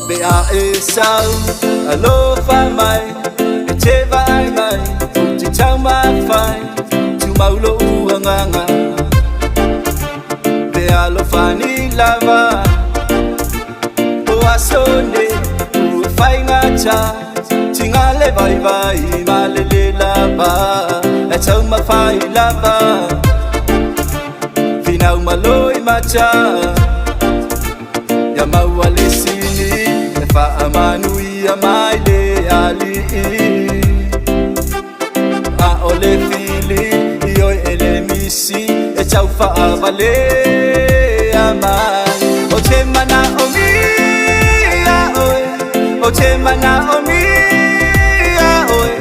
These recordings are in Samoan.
Pe a e sau alofa mai, e te vaai mai, ou te taumafai, tumau lou agaga. Pe alofani lava, o aso nei ua faigata, tiga le vaivai ma le lē lava, e taumafai lava, finau ma loimata, ia maua le sini e faamanuia mai le Alii. A o le fili ioe e le misi e tau faavalea mai. Ou te manaomia oe, ou te manaomia oe,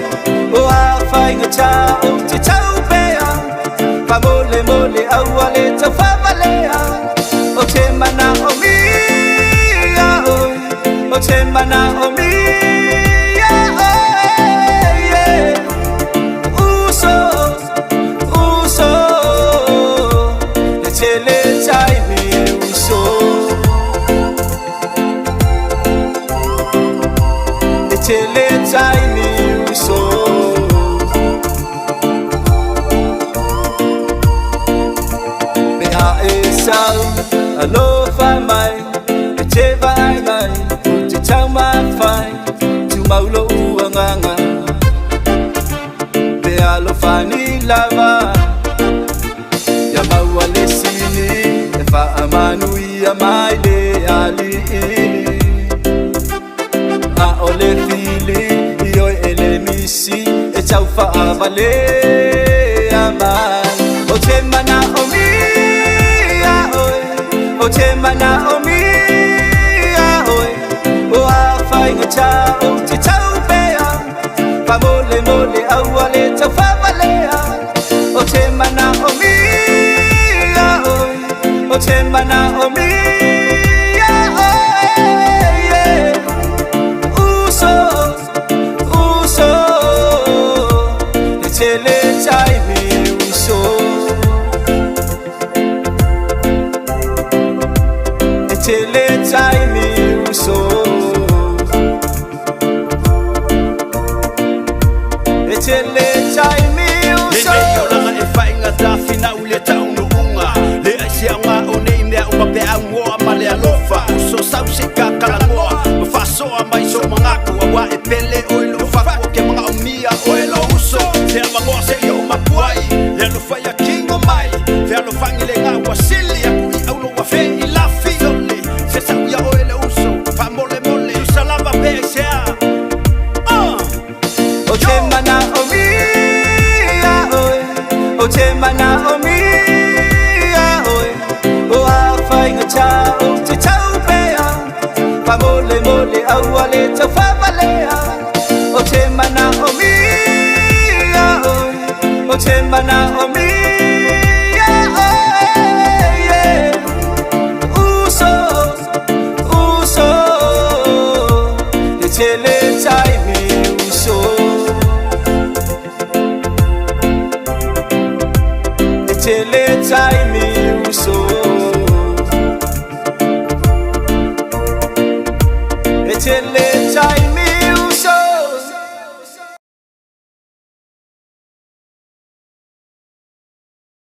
o a faigata ou te tau pea, faamolemole aua le tau faavalea. Ou te manaomia oe, ou te manaomia oe, yeah. Uso, uso, e tele taimi e uso. E tele taimi uso. Pe a e sau alofa mai, e te vaai mai, ou te taumafai, tumau lou agaga. Pe alofani lava, ia maua le sini e faamanuia mai le Alii. A o le fili ioe e le misi e tau faavalea mai. Ou te manaomia oe, ou te manaomia oe, o a faigata ou te tau pea, faamolemole aua le tau faavalea. Ou te manaomia oe, ou te manaomia oe, yeah. Uso, uso, e tele taimi uso. E tele